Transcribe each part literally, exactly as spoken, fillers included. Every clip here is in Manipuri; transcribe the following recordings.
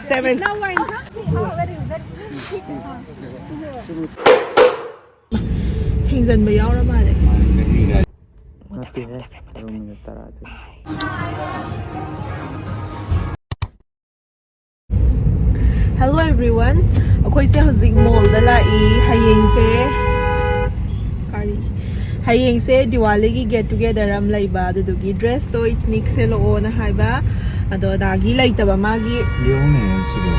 Seven. Now we're in. Oh, very, very. ꯊꯦꯡꯖꯟꯕ ꯌꯥꯎꯔ ꯃꯥꯜꯂꯦ꯫ ꯅꯠꯇꯦꯍꯦ, ꯄꯨꯡ ꯃꯤꯅꯤꯠ ꯇꯔꯥꯗꯤ꯫ Hello everyone, ꯑꯩꯈꯣꯏꯁꯦ ꯍꯧꯖꯤꯛ ꯃꯣꯜꯗ ꯂꯥꯛꯏ꯫ ꯍꯌꯦꯡꯁꯦ ꯀꯔꯤ, ꯍꯌꯦꯡꯁꯦ ꯗꯤꯋꯥꯂꯤꯒꯤ get together ꯑꯃ ꯂꯩꯕ, ꯑꯗꯨꯗꯨꯒꯤ dress ꯇꯣ ethnic ꯁꯦꯠꯂꯛꯑꯣꯅ ꯍꯥꯏꯕ꯫ ꯑꯗꯣ ꯗꯥꯒꯤ ꯂꯩꯇꯕ ꯃꯥꯒꯤ꯫ ꯌꯦꯡꯉꯨꯅꯦ ꯁꯤꯕꯣ,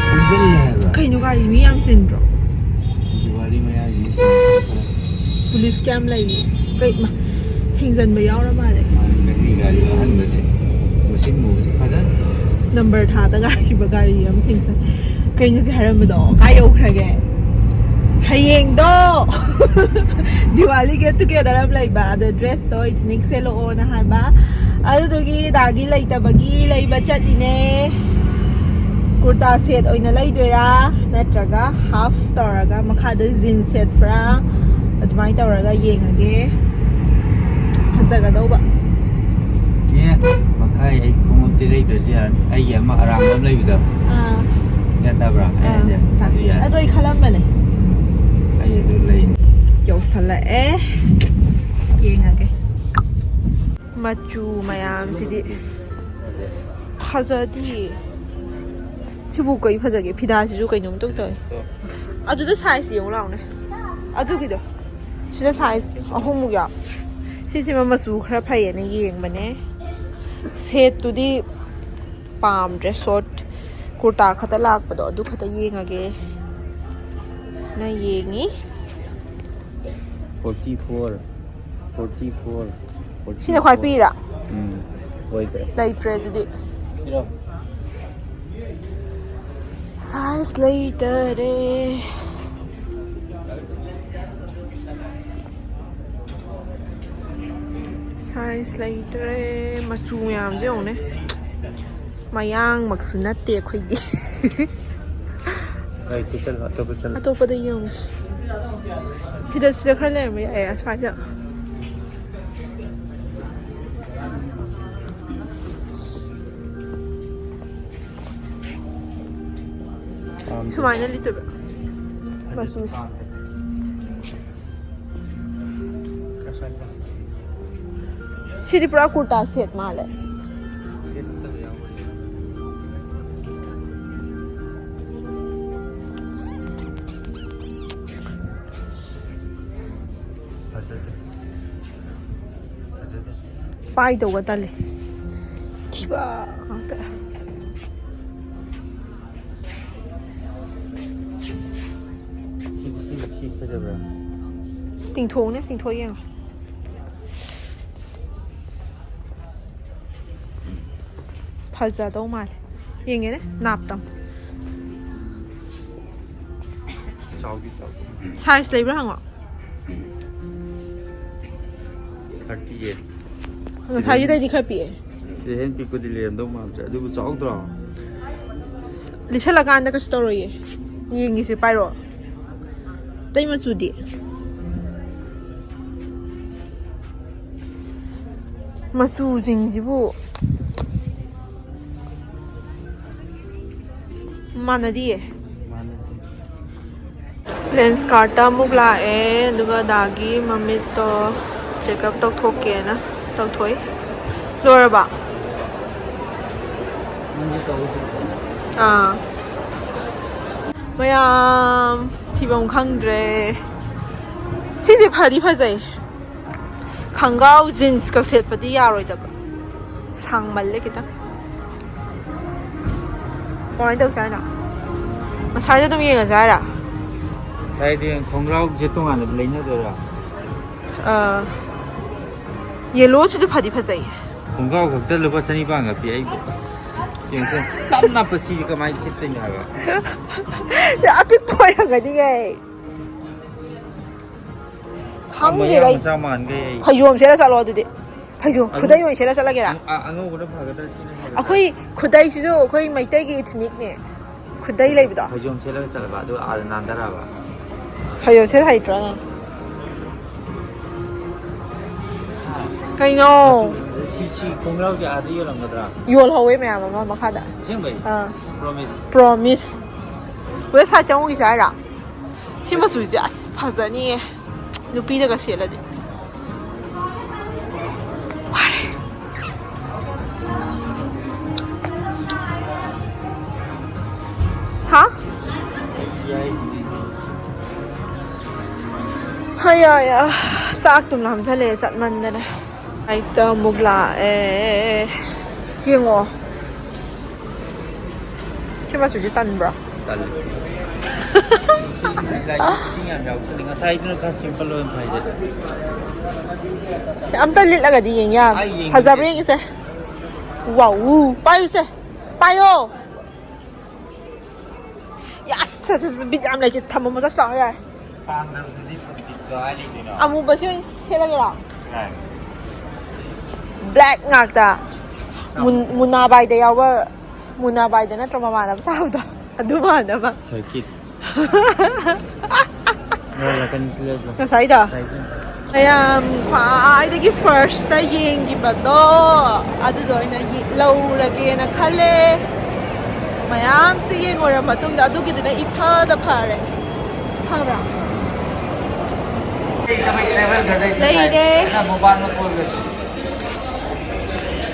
ꯄꯨꯟꯁꯤꯜꯂꯦ ꯍꯥꯏꯕ꯫ ꯀꯩꯅꯣ ꯒꯥꯔꯤ ꯃꯤ ꯌꯥꯝ ꯆꯤꯟꯗ꯭ꯔꯣ? ꯗꯤꯋꯥꯂꯤ ꯃꯌꯥꯒꯤ ꯁꯤꯟ ꯈꯔ꯫ ꯄꯨꯂꯤꯁ ꯀꯌꯥꯝ ꯂꯩꯔꯤ? ꯀꯩ, ꯃꯥ, ꯊꯦꯡꯖꯟꯕ ꯌꯥꯎꯔ ꯃꯥꯜꯂꯦ꯫ ꯃꯥꯅꯤ, ꯅꯪꯒꯤ ꯒꯥꯔꯤ ꯑꯍꯟꯕꯁꯦ ꯃꯨꯁꯤꯟ ꯃꯨꯕꯁꯦ ꯐꯖꯅ꯫ ꯅꯝꯕꯔ ꯊꯥꯗ ꯒꯥꯔꯤꯕ ꯒꯥꯔꯤ ꯑꯃ ꯊꯦꯡꯖꯟ꯫ ꯀꯩꯅꯣ ꯁꯤ ꯍꯥꯏꯔꯝꯕꯗꯣ? ꯀꯥꯏ ꯌꯧꯈ꯭ꯔꯒꯦ? ꯍꯌꯦꯡꯗꯣ ꯗꯤꯋꯥꯂꯤ get together ꯑꯃ ꯂꯩꯕ, ꯑꯗꯣ dress ꯇꯣ ethnic ꯁꯦꯠꯂꯛꯑꯣꯅ ꯍꯥꯏꯕ꯫ ꯑꯗꯨꯗꯨꯒꯤ ꯗꯥꯒꯤ ꯂꯩꯇꯕꯒꯤ ꯂꯩꯕ ꯆꯠꯂꯤꯅꯦ꯫ ꯀꯨꯔꯇꯥ set ꯑꯣꯏꯅ ꯂꯩꯗꯣꯏꯔꯥ, ꯅꯠꯇ꯭ꯔꯒ half ꯇꯧꯔꯒ ꯃꯈꯥꯗ jeans ꯁꯦꯠꯄ꯭ꯔꯥ, ꯑꯗꯨꯃꯥꯏꯅ ꯇꯧꯔꯒ ꯌꯦꯡꯉꯒꯦ꯫ ꯐꯖꯒꯗꯧꯕ꯫ ꯑꯦ, ꯃꯈꯥꯏ ꯑꯩ ꯈꯣꯡꯎꯞꯇꯤ ꯂꯩꯗ꯭ꯔꯁꯨ ꯌꯥꯔꯅꯤ꯫ ꯑꯩꯒꯤ ꯑꯃ ꯑꯔꯥꯡꯕ ꯑꯃ ꯂꯩꯕꯗꯣ꯫ ꯑꯥ꯫ ꯒ꯭ꯌꯥꯟ ꯇꯥꯕ꯭ꯔꯥ? ꯑꯩ ꯑꯥ, ꯍꯥꯏꯁꯦ꯫ ꯇꯥꯏ꯫ ꯑꯗꯨ ꯌꯥꯔꯦ꯫ ꯑꯗꯣ ꯑꯩ ꯈꯜꯂꯝꯕꯅꯦ꯫ ꯑꯩ ꯑꯗꯨ ꯂꯩ꯫ ꯌꯧꯁꯜꯂꯛꯑꯦ꯫ ꯌꯦꯡꯉꯒꯦ꯫ ꯃꯆꯨ ꯃꯌꯥꯝꯁꯤꯗꯤ ꯐꯖꯗꯤꯌꯦ꯫ ꯁꯤꯕꯨ ꯀꯩ ꯐꯖꯒꯦ? ꯐꯤꯗꯥꯁꯤꯁꯨ ꯀꯩꯅꯣꯝ ꯇꯧ ꯇꯧꯋꯦ꯫ ꯑꯗꯨꯗ size ꯌꯦꯡꯉꯨ ꯂꯥꯎꯅꯦ꯫ ꯑꯗꯨꯒꯤꯗꯣ꯫ ꯁꯤꯗ size ꯑꯍꯨꯝꯃꯨꯛ ꯌꯥꯎ꯫ ꯁꯤꯁꯤꯃ ꯃꯆꯨ ꯈꯔ ꯐꯩꯌꯦꯅ ꯌꯦꯡꯕꯅꯦ꯫ Set ꯇꯨꯗꯤ ꯄꯥꯝꯗ꯭ꯔꯦ꯫ Short ꯀꯨꯔꯇꯥ ꯈꯛꯇ ꯂꯥꯛꯄꯗꯣ ꯑꯗꯨ ꯈꯛꯇ ꯌꯦꯡꯉꯒꯦ꯫ ꯅ ꯌꯦꯡꯉꯤ꯫ Forty four, forty four, ꯁꯤꯅ ꯈ꯭ꯋꯥꯏ forty four꯫ ꯄꯤꯔꯥ? ꯎꯝ, ꯑꯣꯏꯈ꯭ꯔꯦ꯫ ꯂꯩꯇ꯭ꯔꯦ ꯑꯗꯨꯗꯤ꯫ Size ꯂꯩꯇꯔꯦ꯫ Size ꯂꯩꯇ꯭ꯔꯦ꯫ ꯃꯆꯨ ꯃꯌꯥꯝꯁꯦ ꯌꯦꯡꯉꯨꯅꯦ꯫ ꯃꯌꯥꯡꯃꯛꯁꯨ ꯅꯠꯇꯦ ꯑꯩꯈꯣꯏꯗꯤ꯫ ꯑꯩ ꯇꯨꯁꯟ ꯑꯇꯣꯞꯄ ꯁꯟ꯫ ꯑꯇꯣꯞꯄꯗ ꯌꯦꯡꯉꯨꯁꯤ꯫ ꯁꯤꯗ, ꯁꯤꯗ ꯈꯔ ꯂꯩꯔꯝꯕ ꯌꯥꯏꯌꯦ, ꯑꯁ꯭ꯋꯥꯏꯗ꯫ ꯁꯨꯃꯥꯏꯅ ꯂꯤꯠꯇꯣꯏꯕ꯫ ꯃꯆꯨꯁꯦ꯫ ꯁꯤꯗꯤ ꯄꯨꯔꯥ ꯀꯨꯔꯇꯥ ꯁꯦꯠ ꯃꯥꯜꯂꯦ꯫ ꯐꯖꯗꯦ꯫ ꯐꯖꯗꯦ꯫ ꯄꯥꯏꯗꯧꯒ ꯇꯜꯂꯦ꯫ ꯊꯤꯕ ꯉꯥꯛꯇ꯫ ꯁꯤ, ꯁꯤ, ꯁꯤ ꯐꯖꯕ꯭ꯔꯥ? ꯇꯤꯡꯊꯣꯛꯎꯅꯦ, ꯇꯤꯡꯊꯣꯛ ꯌꯦꯡꯉꯣ꯫ ꯐꯖꯗꯧ ꯃꯥꯜꯂꯦ꯫ ꯌꯦꯡꯒꯦꯅꯦ, ꯅꯥꯞꯇꯪ꯫ ꯆꯥꯎꯗꯤ ꯆꯥꯎ꯫ ꯁꯥꯏꯖ ꯂꯩꯕ꯭ꯔꯥ ꯍꯪꯉꯣ꯫ Thirty eight. ꯉꯁꯥꯏꯒꯤꯗꯩꯗꯤ ꯈꯔ ꯄꯤꯛꯑꯦ꯫ ꯁꯤꯗ ꯍꯦꯟ ꯄꯤꯛꯄꯗꯤ ꯂꯩꯔꯝꯗꯧ ꯃꯥꯟꯗ꯭ꯔꯦ꯫ ꯑꯗꯨꯕꯨ ꯆꯥꯎꯗ꯭ꯔꯣ? ꯂꯤꯠꯁꯜꯂꯀꯥꯟꯗ ꯀꯩꯁꯨ ꯇꯧꯔꯣꯏꯌꯦ꯫ ꯌꯦꯡꯒꯦꯁꯦ, ꯄꯥꯏꯔꯛꯑꯣ꯫ ꯑꯇꯩ ꯃꯆꯨꯗꯤ? ꯃꯆꯨꯁꯤꯡꯁꯤꯕꯨ ꯃꯥꯟꯅꯗꯤꯌꯦ꯫ ꯃꯥꯟꯅꯗꯦ꯫ ꯂꯦꯟꯁ ꯀꯥꯔꯠꯇ ꯑꯃꯨꯛ ꯂꯥꯛꯑꯦ, ꯑꯗꯨꯒ ꯗꯥꯒꯤ ꯃꯃꯤꯠꯇꯣ ꯆꯦꯛꯑꯞ ꯇꯧꯊꯣꯛꯀꯦꯅ ꯇꯧꯊꯣꯛꯏ꯫ ꯂꯣꯏꯔꯕ? ꯅꯪꯗꯤ ꯇꯧꯗ꯭ꯔꯤꯕꯣ? ꯑꯥ꯫ ꯃꯌꯥꯝ ꯊꯤꯐꯝ ꯈꯪꯗ꯭ꯔꯦ꯫ ꯁꯤꯁꯦ ꯐꯗꯤ ꯐꯖꯩ꯫ ꯈꯪꯒꯥꯎ ꯖꯤꯟꯁꯀ ꯁꯦꯠꯄꯗꯤ ꯌꯥꯔꯣꯏꯗꯕ, ꯁꯥꯡꯃꯜꯂꯦ ꯈꯤꯇꯪ꯫ ꯀꯃꯥꯏꯅ ꯇꯧꯁꯦ ꯍꯥꯏꯅꯣ? ꯉꯁꯥꯏꯗ ꯑꯗꯨꯝ ꯌꯦꯡꯉꯁꯦ ꯍꯥꯏꯔ? ꯉꯁꯥꯏꯗꯤ ꯈꯣꯡꯒ꯭ꯔꯥꯎꯁꯦ ꯇꯣꯉꯥꯟꯅ ꯂꯩꯅꯗꯣꯏꯔꯥ? ꯑꯥ, ꯌꯦꯂꯣꯁꯤꯁꯨ ꯐꯗꯤ ꯐꯖꯩ꯫ ꯈꯣꯡꯒ꯭ꯔꯥꯎ ꯈꯛꯇ ꯂꯨꯄꯥ ꯆꯅꯤꯄꯥꯟꯒ ꯄꯤ꯫ ꯑꯩꯕꯨ ꯑꯁ, ꯌꯦꯡꯁꯦ, ꯇꯞ ꯅꯞꯄ ꯁꯤꯁꯦ ꯀꯃꯥꯏꯅ ꯁꯦꯠꯇꯣꯏꯅꯣ ꯍꯥꯏꯕ? ꯑꯄꯤꯛꯄ ꯑꯣꯏꯔꯝꯒꯅꯤꯌꯦ꯫ ꯈꯪꯗꯦꯗ ꯃꯌꯥꯡ ꯑꯩ꯫ ꯃꯆꯥ ꯃꯥꯟꯈꯩ ꯑꯩ꯫ ꯐꯩꯖꯣꯝ ꯁꯦꯠꯂ ꯆꯠꯂꯣ ꯑꯗꯨꯗꯤ꯫ ꯐꯩꯖꯣꯝ, ꯑꯉꯧ-, ꯈꯨꯗꯩ ꯑꯣꯏꯅ ꯁꯦꯠꯂ ꯆꯠꯂꯒꯦꯔꯥ? ꯑꯉꯧ-, ꯑ-, ꯑꯉꯧꯕꯅ ꯐꯒꯗ꯭ꯔꯥ, ꯁꯤꯅ ꯐꯒꯗ꯭ꯔꯥ? ꯑꯩꯈꯣꯏ ꯈꯨꯗꯩꯁꯤꯁꯨ ꯑꯩꯈꯣꯏ ꯃꯩꯇꯩꯒꯤ ꯏꯊꯅꯤꯛꯅꯦ꯫ ꯈꯨꯗꯩ ꯂꯩꯕꯗꯣ꯫ ꯐꯩꯖꯣꯝ ꯁꯦꯠꯂꯒ ꯆꯠꯂꯕ, ꯑꯗꯨ ꯑꯥꯗ ꯅꯥꯟꯊꯔꯛꯑꯕ꯫ ꯐꯩꯖꯣꯝ ꯁꯦꯠ ꯍꯩꯇ꯭ꯔꯣ ꯅꯪ? ꯀꯩꯅꯣ? ꯁꯤ, ꯁꯤ ꯈꯣꯡꯒ꯭ꯔꯥꯎꯁꯦ ꯑꯥꯗ ꯌꯣꯜꯂꯝꯒꯗ꯭ꯔꯥ? ꯌꯣꯜꯍꯧꯋꯦ ꯃꯌꯥꯝ ꯑꯃ ꯃꯈꯥꯗ꯫ ꯑꯁꯦꯡꯕꯩ? ꯑꯥ꯫ Promise? Promise꯫ ꯋꯦꯁ ꯁꯥꯏꯗ ꯆꯪꯉꯨꯈꯤꯁꯦ ꯍꯥꯏꯔꯣ? ꯁꯤ ꯃꯆꯨꯁꯦ ꯑꯁ ꯐꯖꯅꯤꯌꯦ, ꯅꯨꯄꯤꯗꯒ ꯁꯦꯠꯂꯗꯤ꯫ ꯋꯥꯔꯦ꯫ ꯍꯥ? ꯍꯌꯥ ꯌꯥ꯫ ꯆꯥꯛꯇꯨꯝ ꯂꯥꯝꯁꯜꯂꯛꯑꯦ ꯆꯠꯃꯟꯗꯅ꯫ ꯂꯥꯏꯔꯤꯛꯇ ꯑꯃꯨꯛ ꯂꯥꯛꯑꯦ꯫ ꯌꯦꯡꯉꯣ꯫ ꯁꯤ ꯃꯆꯨꯁꯦ ꯇꯟꯕ꯭ꯔꯣ? ꯇꯜꯂꯤ꯫ ꯏꯁꯤꯡ ꯌꯥꯝ ꯌꯥꯎꯁꯜꯂꯤ꯫ ꯉꯁꯥꯏꯗꯨꯅ ꯈꯔ simple ꯑꯣꯏꯅ ꯐꯩꯗ꯫ ꯁꯤ ꯑꯝꯇ ꯂꯤꯠꯂꯒꯗꯤ ꯌꯦꯡ ꯌꯥꯕ꯫ ꯑꯩ ꯌꯦꯡꯒꯦ꯫ ꯐꯖꯕ꯭ꯔꯥ ꯌꯦꯡꯒꯦꯁꯦ꯫ ꯋꯥꯎ꯫ ꯄꯥꯏꯌꯨꯁꯦ꯫ ꯄꯥꯏꯌꯣ꯫ ꯌꯥꯁ꯫ ꯕꯤꯠ ꯌꯥꯝ ꯂꯩꯇꯦ꯫ ꯊꯝꯃꯝꯃꯣ꯫ ꯆꯠ ꯆꯥꯎ ꯌꯥꯔꯦ꯫ ꯄꯥꯝꯗꯕꯗꯨꯗꯤ ꯕꯤꯠꯇꯣ ꯍꯥꯏ ꯂꯩꯗꯣꯏꯅꯣ? ꯑꯃꯨꯕꯁꯤ ꯑꯣꯏꯅ ꯁꯦꯠꯂꯒꯦꯔꯣ? ꯌꯥꯏ꯫ ꯕ꯭ꯂꯦꯛ ꯉꯥꯛꯇ꯫ ꯃꯨꯟ-, ꯃꯨꯅꯥꯕꯥꯏꯗ ꯌꯥꯎꯕ, ꯃꯨꯅꯥꯕꯥꯏꯗ ꯅꯠꯇ꯭ꯔꯣ ꯃꯃꯥꯟꯅꯕ ꯁꯥꯕꯗꯣ? ꯑꯗꯨ ꯃꯥꯟꯅꯕ꯫ ꯁꯔꯀꯤꯠ꯫ ꯉꯁꯥꯏꯗꯣ? ꯃꯌꯥꯝ ꯈ꯭ꯋꯥꯏꯗꯒꯤ ꯐꯥꯔꯁꯇ ꯌꯦꯡꯈꯤꯕꯗꯣ ꯑꯗꯨꯗꯣ ꯑꯣꯏꯅ ꯌꯦ-, ꯂꯧꯔꯒꯦꯅ ꯈꯜꯂꯦ꯫ ꯃꯌꯥꯝꯁꯤ ꯌꯦꯡꯉꯨꯔ ꯃꯇꯨꯡꯗ ꯑꯗꯨꯒꯤꯗꯨꯅ ꯏꯐꯗ ꯐꯔꯦ꯫ ꯐꯕ꯭ꯔꯥ? ꯂꯩꯔꯦ꯫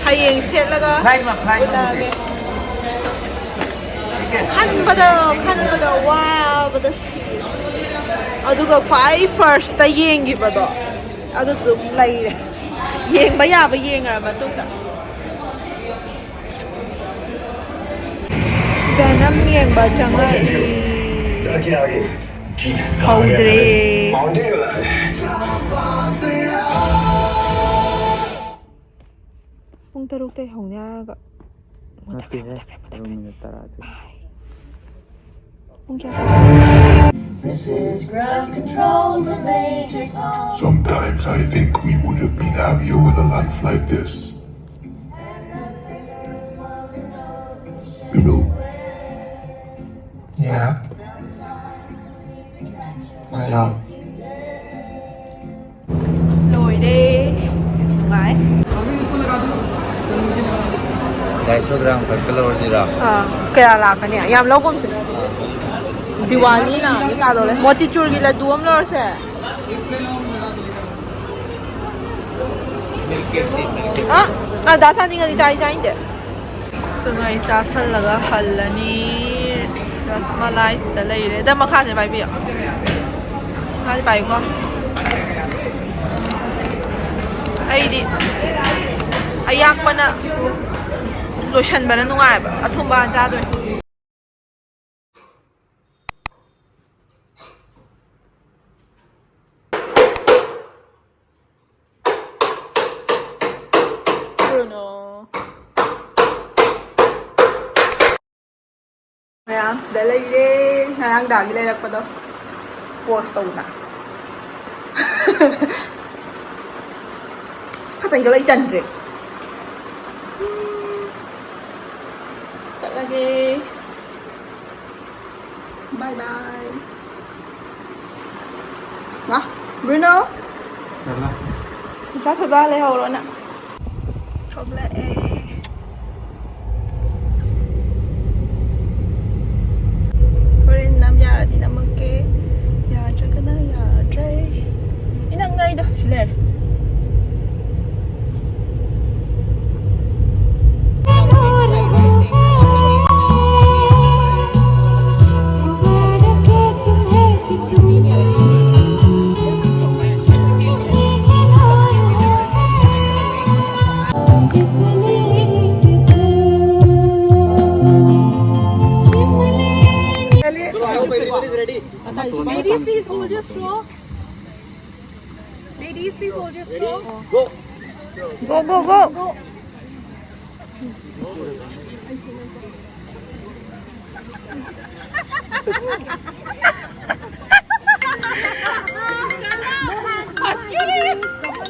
ꯍꯌꯦꯡ ꯁꯦꯠꯂꯒ ꯎꯠꯂꯛꯑꯒꯦ꯫ ꯈꯟꯕꯗ, ꯈꯟꯕꯗ ꯋꯥꯕꯗ ꯁꯤꯔꯦ꯫ ꯑꯗꯨꯒ ꯈ꯭ꯋꯥꯏ ꯐꯥꯔꯁꯇ ꯌꯦꯡꯈꯤꯕꯗꯣ ꯑꯗꯨꯁꯨ ꯂꯩꯔꯦ꯫ ꯌꯦꯡꯕ ꯌꯥꯕ ꯌꯦꯡꯉꯔ ꯃꯇꯨꯡꯗ꯫ ꯚꯦꯅꯝ ꯌꯦꯡꯕ ꯆꯪꯉꯛꯏ꯫ ꯍꯧꯗ꯭ꯔꯦ꯫ ꯄꯨꯡ ꯇꯔꯨꯛꯇꯩ ꯍꯧꯅꯤ ꯍꯥꯏꯔꯒ ꯃꯨꯊꯠꯈ꯭ꯔꯦ, ꯅꯠꯇꯦꯍꯦ, ꯃꯨꯊꯠꯈ꯭ꯔꯦ, ꯃꯨꯊꯠꯈ꯭ꯔꯦ꯫ ꯄꯨꯡ ꯃꯤꯅꯤꯠ ꯇꯔꯥꯗꯤ꯫ ꯄꯨꯡ ꯀꯌꯥ ꯇꯥꯔꯦ? This is ground control to Major Tom. Sometimes I think we would have been happier with a life like this. You know? Yeah. I know. ꯂꯣꯏꯔꯦ꯫ ꯅꯨꯡꯉꯥꯏ꯫ ढाई सौ ग्राम ꯈꯛꯇ ꯂꯧꯔꯁꯤꯔꯥ? ꯑꯥ, ꯀꯌꯥ ꯂꯥꯛꯀꯅꯤ? ꯌꯥꯝ ꯂꯧꯒꯨꯝꯁꯦ꯫ ꯗꯤꯋꯥꯂꯤ ꯂꯥꯛꯑꯒ ꯆꯥꯗꯧꯔꯦ꯫ ꯃꯣꯇꯤꯆꯨꯔꯒꯤ ꯂꯗꯨ ꯑꯃ ꯂꯧꯔꯁꯦ꯫ ꯑ, ꯑ, ꯗꯥ ꯆꯥꯅꯤꯡꯉꯗꯤ ꯆꯥꯏ ꯆꯥꯏꯗꯦ꯫ ꯁꯨꯉꯩ ꯆꯥꯁꯜꯂꯒ ꯍꯜꯂꯅꯤ꯫ ꯔꯁꯃꯂꯥꯏ ꯁꯤꯗ ꯂꯩꯔꯦ꯫ ꯑꯗ ꯃꯈꯥꯁꯦ ꯄꯥꯏꯕꯤꯌꯣ꯫ ꯃꯈꯥꯁꯦ ꯄꯥꯏꯌꯨꯀꯣ꯫ ꯑꯩꯗꯤ ꯑꯌꯥꯛꯄꯅ ꯂꯣꯏꯁꯟꯕꯅ ꯅꯨꯡꯉꯥꯏꯕ꯫ ꯑꯊꯨꯝꯕ ꯍꯥꯟꯅ ꯆꯥꯗꯣꯏꯅꯦ꯫ Bruno꯫ ꯃꯌꯥꯝ ꯁꯤꯗ ꯂꯩꯔꯦ꯫ ꯉꯔꯥꯡꯗꯥꯒꯤ ꯂꯩꯔꯛꯄꯗꯣ꯫ Post ꯇꯧꯗ꯫ ꯈꯇꯪꯒ ꯂꯩ ꯆꯟꯗ꯭ꯔꯦ꯫ ꯆꯠꯂꯒꯦ꯫ Bye bye꯫ ꯂꯥ, Bruno꯫ ꯆꯠꯂꯣ꯫ ꯅꯆꯥ ꯊꯣꯏꯕ ꯂꯩꯍꯧꯔꯣ ꯅꯪ꯫ ꯊꯣꯛꯂꯛꯑꯦ꯫ ꯍꯣꯔꯦꯟ ꯅꯝ ꯌꯥꯔꯗꯤ ꯅꯝꯃꯛꯀꯦ꯫ ꯌꯥꯗ꯭ꯔꯒꯅ ꯌꯥꯗ꯭ꯔꯦ꯫ ꯏꯅꯛ ꯅꯛꯏꯗ꯫ ꯁꯤ ꯂꯩꯔꯦ꯫ Ladies, please hold your straw. Ladies, please hold your straw. Go, go, go.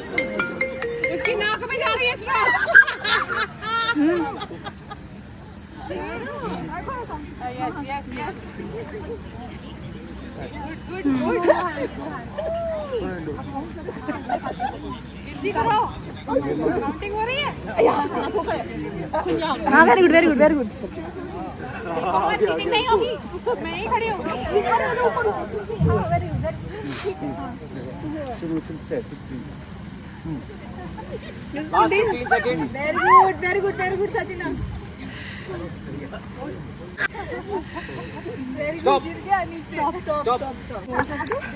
उसकी नाक में जा रही है straw. Yes, yes, yes. Good, good, good. गिनती करो. Counting हो रही है. हाँ, very good, very good, very good. Cheating नहीं होगी, मैं ही खड़ी हूँ। Last fifteen seconds. Very good, very good, very good, Sachin. Very good. Stop. गिर गया नीचे. Stop, stop, stop, stop.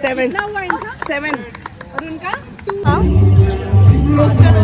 Seven. कितना हुआ इनका? सेवन. और उनका? Close करो.